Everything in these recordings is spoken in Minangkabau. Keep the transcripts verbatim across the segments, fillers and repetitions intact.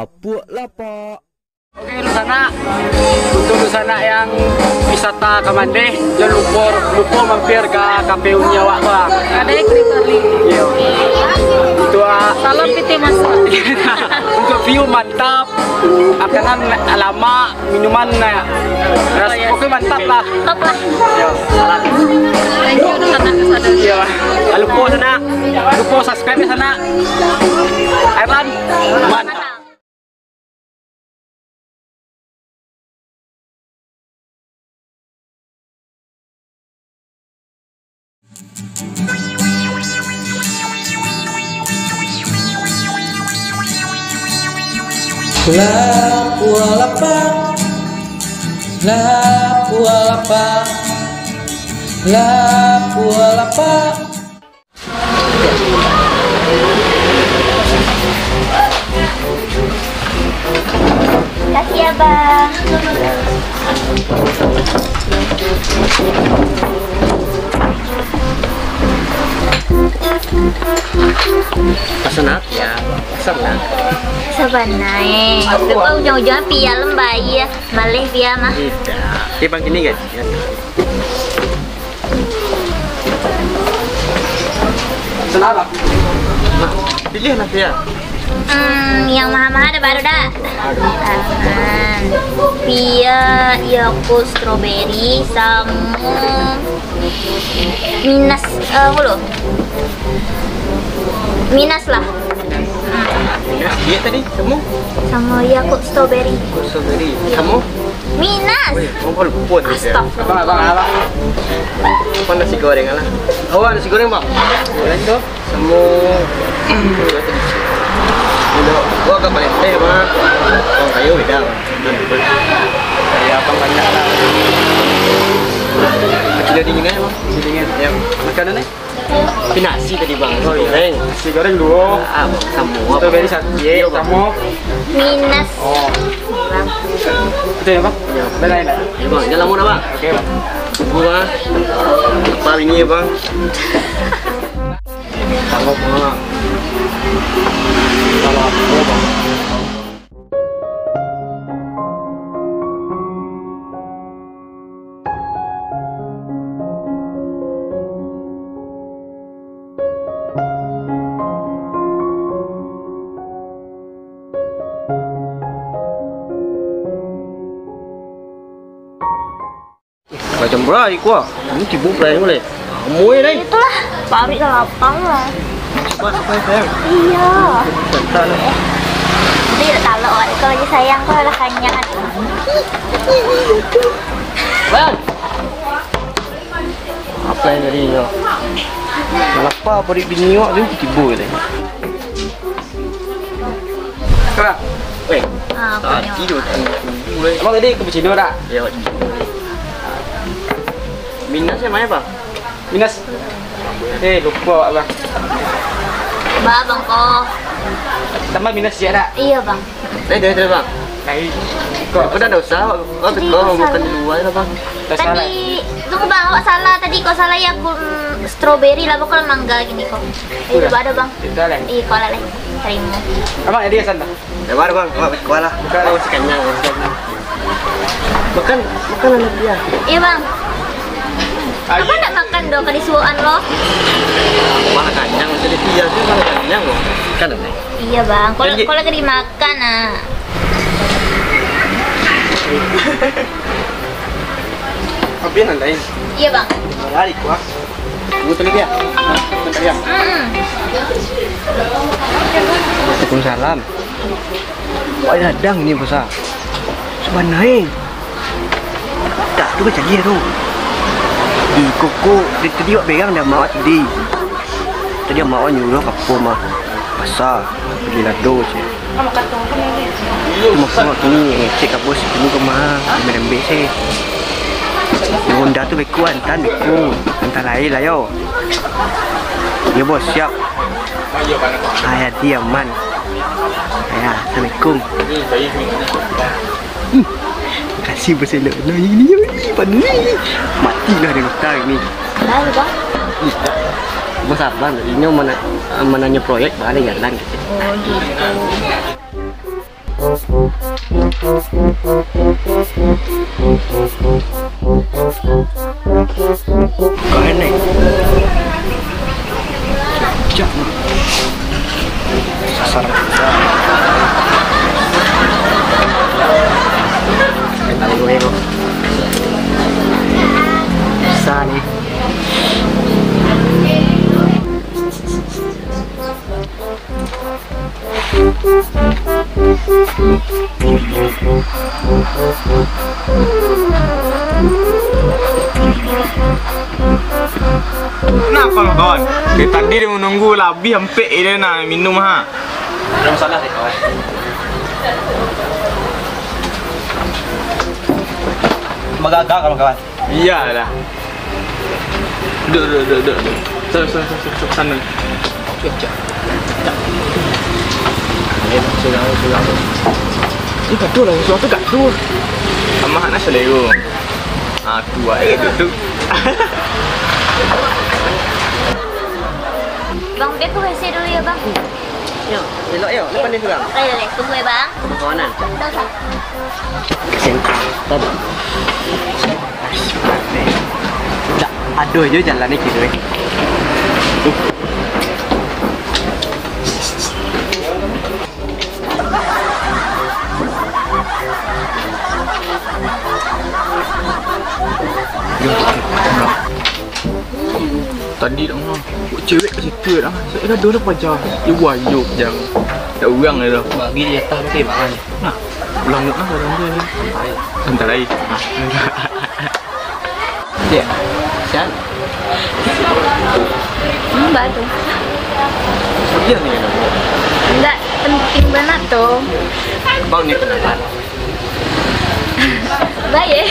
Apuak lapak. Oke, dunsanak. Untuk dunsanak yang wisata ka Mandeh, jan lupo, lupo mampir ka kafe Uni awak tu, ah. Kadai kuih kari. Iyo. Itu, ah. Salon pitih masuk. Untuk view mantap, makanan lamak, minuman, ah, ras-, pokoknyo mantap lah. Top lah. Iyo, salam. Thank you, dunsanak. Iyo. Jan lupo, sanak. Lupo subscribe, sanak. Ireland, mantap. Lapua lapak, lapua lapak, lapua lapak. Kasih, Abang. Pasan apo, yo? Pasan lah. Sabana, eh. Tapi kok ujung-ujungnya pia lembai, yo. Maleh pia mah. Tidak. Oke, Bang, gini, guys. Senang, Bang. Nah, pilih lah, pia. Hmm, yang maha-maha ado baru dak? Aman. Pia, Yakult strawberry, samo Minas, eh, apo lo? Minas lah. Minas, iyo tadi, samo? Samo Yakult strawberry. Yakult strawberry. Samo? Minas. Oh, iyo, lupo tu. Astagfirullah. Abang, abang, abang. Abang, nasi goreng lah. Oh, nasi goreng, Bang. Goreng tu. Samo. Udah, gua agak balik. Eh, Bang. Bang, kayo beda, Bang. Kayo abang banyak lah. Kopi dingin aja, Bang. Kopi dingin. Yo. Makanan, eh? Tapi nasi tadi, Bang, nasi goreng. Nasi goreng duo. Ah, samo. Strawberry satu, samo. Minas. Oh. Itu yo, Bang? Yo. Dah lain dah? Yo, Bang. Jan lamo dah, Bang. Oke, Bang. Tunggu, Bang. Apa ini yo, Bang? Kalau, Bang. Kalau aku, Bang. Macam berai kuah. Ini tibo berai boleh. Amoy, dai. Itulah, paruik dah lapang lah. Cepat, cepat, sayang. Iya. Cepat, lah. Jadi, tak talok, kalau dia sayang, kau lah kanyang. Bang. Apa yang jadi nyo? Lapa paruik bini awak tu, tibo je. Kak. Weh. Ah, tadi tu. Abang tadi cappuccino dak? Yo. Minas yang mana, Bang? Minas. Eh, lupo awak, Bang. Ba, Bang, ko. Tambah minas siap dak? Iyo, Bang. Eh, dah, dah, Bang. Ko. Udah, dah usah. Awak tadi ko makan di lua lah, Bang. Tadi, tunggu, Bang, awak salah. Tadi ko salah yo, aku, mm, strawberry lah, bukan mangga gini ko. Eh, udah. Ba ado, Bang. Dah lah. Iyo, ko lah, leh. Tarimo. Abang, jadi santai. Sabar, Bang. Awak kuat lah. Awak masih kanyang, masih kanyang. Makan, makan lah, Nadia. Iyo, Bang. Ayo. Abang nak makan doh, ka disuokan lo. Malah kanyang, jadi dia tu malah kanyang, Bang. Kan, Nadia? Iyo, Bang. Kalau, kalau ka dimakan, ah. Habis, Nadia. Iyo, Bang. Lari, kuah. Tunggu tadi dia. Tunggu tadi dia. Mm-mm. Waalaikumsalam. Wak, ladang ni, Bos, ah. Sabana, eh. Tak, tu kan caliak tu. Di koko, di, tadi wak berang dah mak wak tadi. Tadi mak wak nyuruh ka apo mah. Pasa, bali lado, ceh. Mak wak kini, cek ka bos, kini ka mah, merembes, eh. Honda tu beko, antan beko. Antan lain lah, yo. Yo, Bos, siap. Ayah, diaman. Ayah, assalamualaikum. Hmm, kasih Bos elok. Nah, ini, ini, pandai. Matilah dia utang ni. Kenapa, Bang? Ih, Bos, abang tadi nyo mana, mananyo proyek, mana jalan gitu. Oh, gitu. Kau enek. Cak. Sasar. Kenal gue kok. Bisa nih. Kenapa, kawan? Dari tadi dia menunggu, lah abih ampek dia nak minum, ha. Ada masalah deh, kawan. Magaga, kawan-kawan. Iyalah. Duduk, duduk, duduk, duduk. Sana, sana, sana, sana, sana. Cak, cak. Cak. Eh, sudah, sudah. Eh, gaduh lah, suatu gaduh. Sama anak selero. Ah, tu lah, eh, duduk. Bang, biar aku bersih dulu ya, Bang. Yo, elok yo, lepas ni surang. Ayo, ayo, tunggu ya, Bang. Sama kawanan. Tak usah. Kesempatan. Tak ado jo jalan ni kiro, eh. Tadi dah ngah, buat cewek kat situ dah. Saya gaduh lah paja. Dia buayo paja. Tak urang dah. Bagi di atas mungkin mahal. Nah, ulang dulu lah, ulang dulu. Santai. Santai. Nah. Ya, siap. Mbak tu. Dia ni nama. Enggak penting banget tu. Bang ni kenapa? Baik.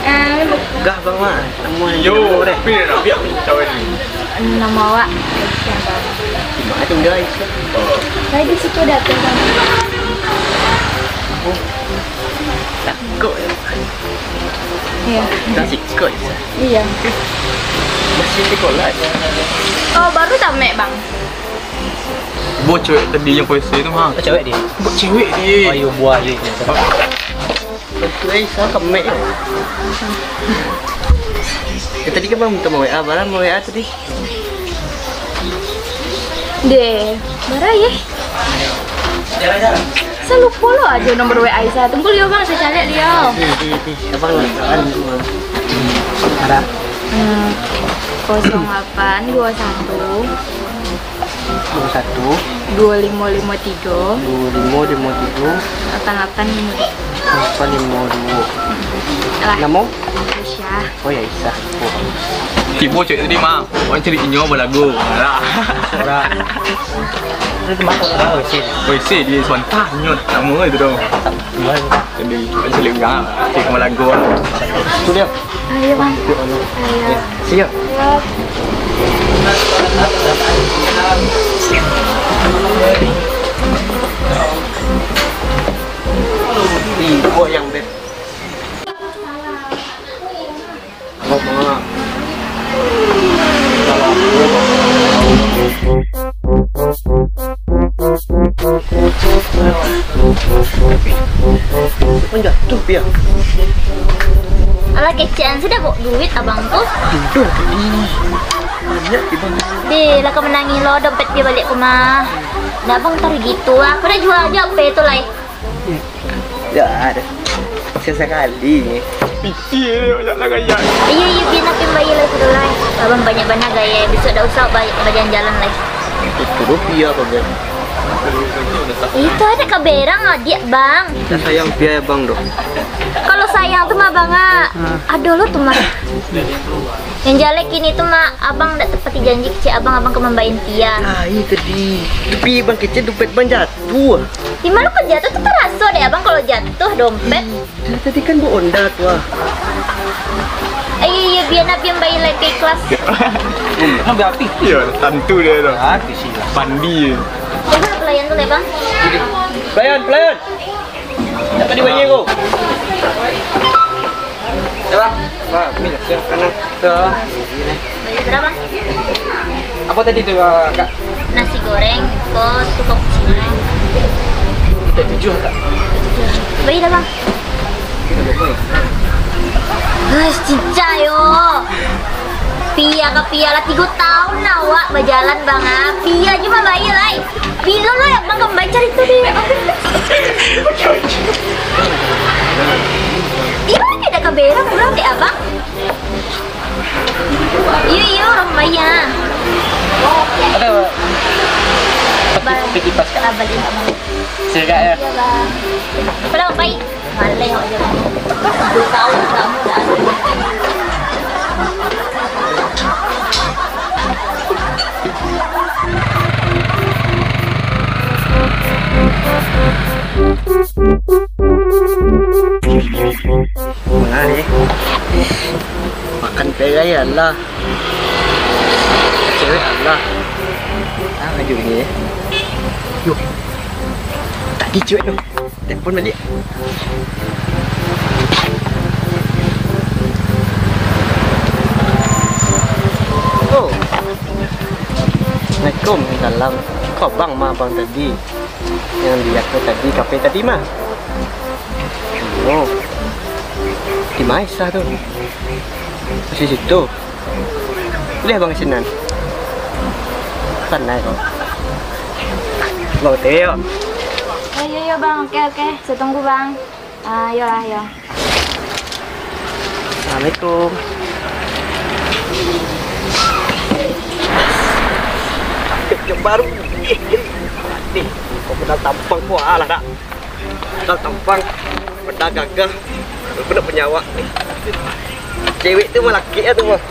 Eh, gah bang mah. Nama yo, nama deh. Pi nak biak pun cawan ni. Nama awak? Mak tinggal Aisyah. Saya di situ dah tu, Bang. Oh. Takut ya. Iya. Dah sikut Aisyah. Iya. Masih sikut lah. Oh, baru tamat, Bang. Buat cewek tadi yang poesai tu, ha? Buat cewek dia. Buat cewek dia. Ayo, buah ayo. Betul, eh, saya kemek. Eh, tadi kan bang minta mau W A, barang mau W A tadi. Deh, marah ya? Saya lupa lo aja nomor W A saya. Tunggu liau bang, saya cari liau. Di, di, di. Abang lah, kawan dulu. Ada. Hmm, kosong delapan dua satu. Dua satu. Dua lima lima tiga. Dua lima lima tiga. Delapan delapan lima dua. Delapan lima dua. Alah. Nama? Aisyah. Oh ya, Aisyah. Oh. Tibo cewek tadi mah. Orang cari inyo balagu. Alah. Ora. Itu tempat orang. Oh, sih. Oh, sih, dia sebentar. Inyo nama itu dong. Gimana? Jadi, orang cari orang. Cari balagu. Itu dia. Ayo, Bang. Ayo. Siap. Siap. Ih, buat yang best. Apa, Mak? Kan jatuh, Pia. Alah, kecekan sudah bawa duit abang tu. Aduh, banyak, Pia. Deh, lah ka manangih lo, dompet Pia baliak ka rumah. Dah abang taruih gitu, aku dah jual aja P tu lai. Ya, ada. Sesekali. Piti dia banyak lah gaya. Iya, iya, biar nak bayar lah sudah lah. Abang banyak bana gaya, besok dah usah ba-, bajalan-jalan lai. Itu rupiah apa, Bang? Itu ada ka berang, adiak, Bang. Dah sayang Pia ya, Bang, doh. Kalau sayang tu mah, Bang, ah. Ada lo tu mah. Yang jaleh kini tu mah, abang dak tepati janji kecek abang, abang ka mambain Pia. Ah, itu di. Tapi Bang kecek dompet Bang jatuh. Di mana kau jatuh tu taraso deh, abang kalau jatuh dompet. Dari tadi kan bawa Honda tu, ah. Ayo, iyo, biar Nabi yang bayar lagi kelas. Hmm, kan berarti. Iya, tentu dia tu. Berarti sih lah. Pandi. Coba pelayan tu, Bang. Pelayan, pelayan. Dapat dibayar ko. Ya, Bang. Wah, ini dah siap kanan. Tuh. Berapa? Apa tadi tu, Kak? Nasi goreng, ko, tu cappuccino. Baik dah, Bang. Hais, cincai yo. Pia ka pia lah, tigo tahun lah awak bajalan, Bang, ah. Pia aja mah bayar, ai. Bilo lah, Abang, kami cari tu deh. Iyo, dia dah ka berang pulang dek Abang. Iyo, iyo, urang bayar. Ada. Ba-, peti kipas, Kak. Ah, balik, Bang. Silakan, ya. Iya, Bang. Pulang, baik. Maleh awak jalan. Dua tahun kamu dah ada. Manga ni? Makan perai alah. Cewek alah. Ah, kajut ni, eh. Yo. Tadi cewek tu. Telepon balik. Oh. Assalamualaikum. Salam. Ko abang mah, abang tadi. Nan liek ko tadi, kafe tadi mah. Oh. Di ma Aisyah tu? Masih situ. Buliah bang sinan. Pandai kau. Bang Teo. Yo, yo, yo, Bang. Oke, oke. Saya tunggu, Bang. Ah, yo lah, yo. Assalamualaikum. Yang baru. Eh, eh. Kau kenal tampang kau, alah dah. Dah tampang, dah gagah, dah punyo awak. Cewek tu mah laki lah tu mah.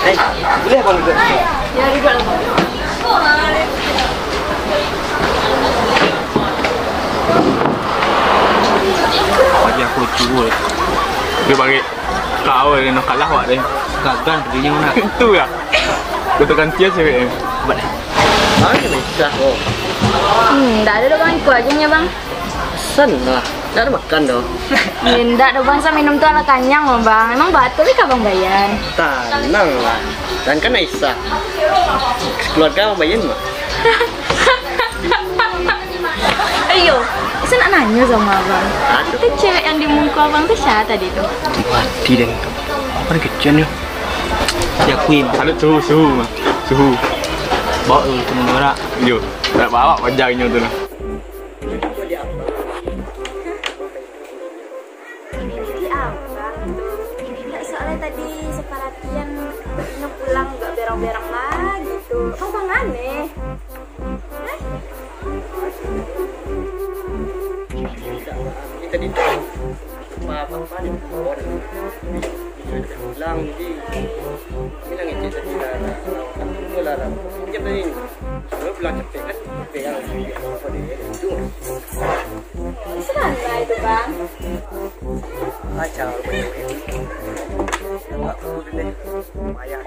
Eh, buliah bang duduk? Ya, duduk lah, Bang. Bagi aku cuba. Dia bagi kau dia nak kalah awak deh. Gagal dirinya mana? Itu ya. Kau tekan cia cewek ni. Buat deh. Bang, ni Aisyah ko. Hmm, ndak ado doh, Bang, iko aja nyo, Bang. Pesan lah. Ndak ado makan doh. Ndak doh, Bang, sa minum tu alah kanyang, Bang. Emang batul kah, Bang Bayan? Tanang lah. Dan kan Aisyah. Keluarga Bang Bayan mah. Ayo, sa nak nanyo samo Abang. Aduh. Itu cewek yang di muko Abang tu sia tadi tu? Mati deh. Apa ni kecil ni? Diakuin. Ada suhu, suhu, suhu. Bawa tu, temen orang. Yo, nak bawa wajar inyo tu lah. Di apa tu? Ndak, soalnya tadi seperhatian inyo pulang gak berang-berang lagi tu. Abang aneh. Hah? Kita di Papa, papa ni pohon. Bisa pulang, jadi kami lah ngecek tadi lah, lah, lah, lah, lah, lah. Pinjam tadi ni. Kalau pulang capek kan, capek lah. Apa dia, itu. Di sana itu, Bang. Kacau rupanya. Nampak tu deh. Lumayan.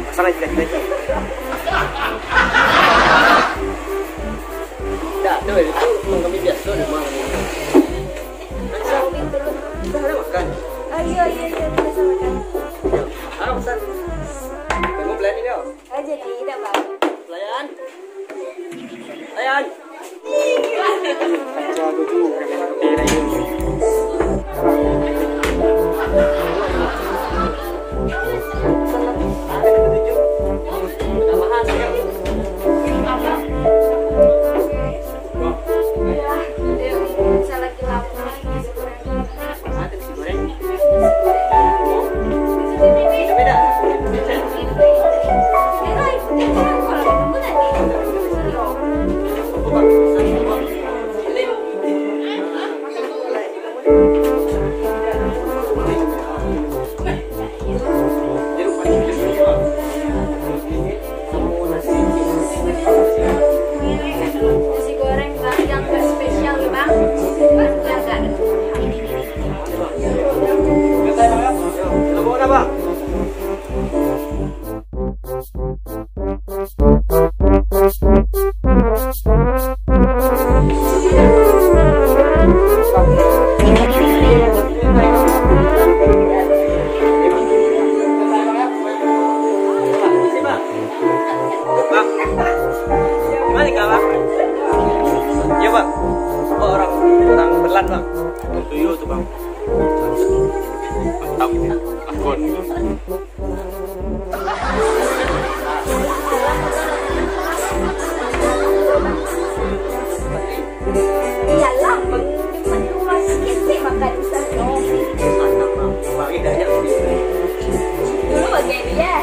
Pasang lagi, lagi, lagi. Dah, tu, itu kami biasa di rumah. Dah ada makan? Ah, iya, iya, iya, kita sama makan. Ah, pesan. Kamu belanja dia? Ah, jadi, dah, Bang. Layan. Layan. Tuyul tu, Bang. Mantap. Akun. Iyalah, Bang. Cuma dua sikit makan di sana. Dulu bagai dia.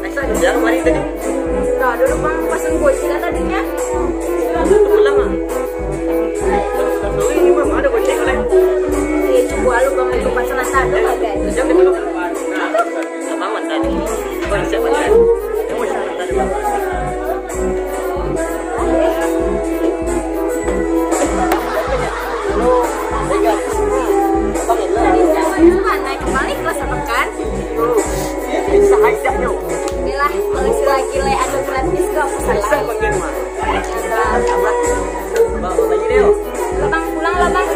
Aisyah, jangan mari tadi. Nah, dulu Bang pasang kunci lah tadinya. Pulang ah. Sorry, ini Bang, ada kunci kalian. Eh, coba lu Bang, itu pasang lah satu bagai. Jam di belum. Nah, Bang, mantan. Bang, siap mantan. Yang mau siap mantan, Bang. Naik kembali kelas apa kan? Bisa aja, yo. Yalah, kalau selagi le ada gratis, gak masalah. Bisa pakai rumah. Bang, bang, bang, bang. Lah, Bang, pulang lah, Bang.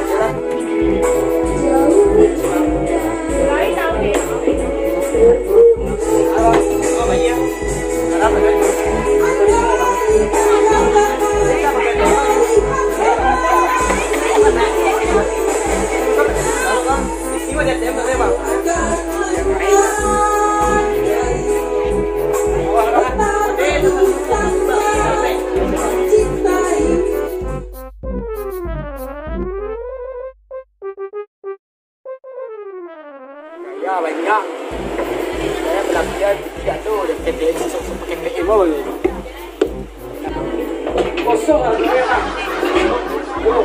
Gaya banyak. Saya belajar tidak tu, dia P T M, sok-sok pakai P M apa ni? Kosong lah, dia, Bang. Yo.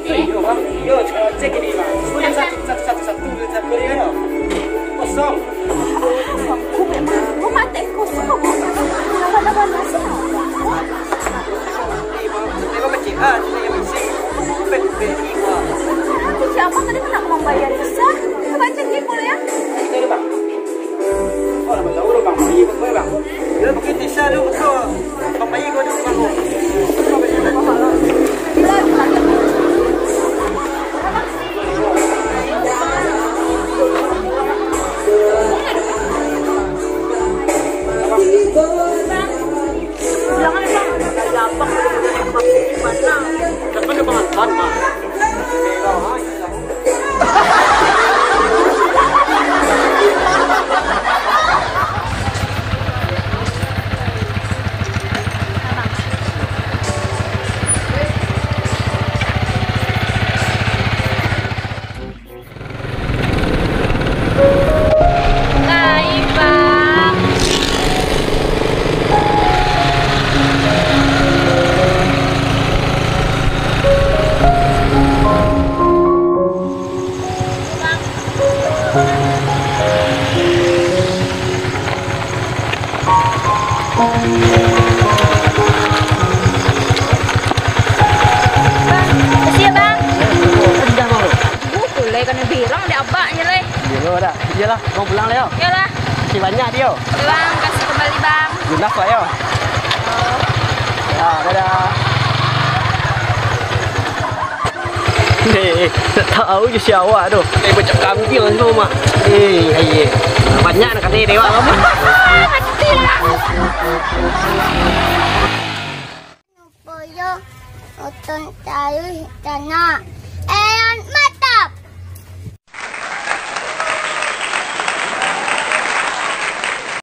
Yo, Bang. Yo, cek ini, Bang. Sepuluh satu, satu, satu, satu, satu, satu, yo. Kosong. Aku memang rumah teh kosong. Kenapa ada panas? Aku siapa tadi nak membayar Isa? Kita baca di ya. Oh, nama tahu orang Bang Bayi, Bang Bayi, Bang. Dia pakai Isa tu betul. Bang Bayi kau duduk bangku. Jangan, Bang. Ada apa? Ada apa? Mana? Depan depan, Bang. Lai, Bang. Bang, makasih ya, Bang. Sudah, Bang. Buku le, kena birang dek abaknyo le. Iyo dah. Iyolah, Bang pulang le yo. Iyolah. Makasih banyak dio. Oke, Bang, kasih kembali, Bang. Lunas lah yo. Oh. Ya, dadah. Eh, eh, nak tahu je si awak tu. Eh, macam kambing tu, Mak. Eh, iya. Banyak nak kata dia, Mak. Mati lah. Poyo, otong taruih tanah.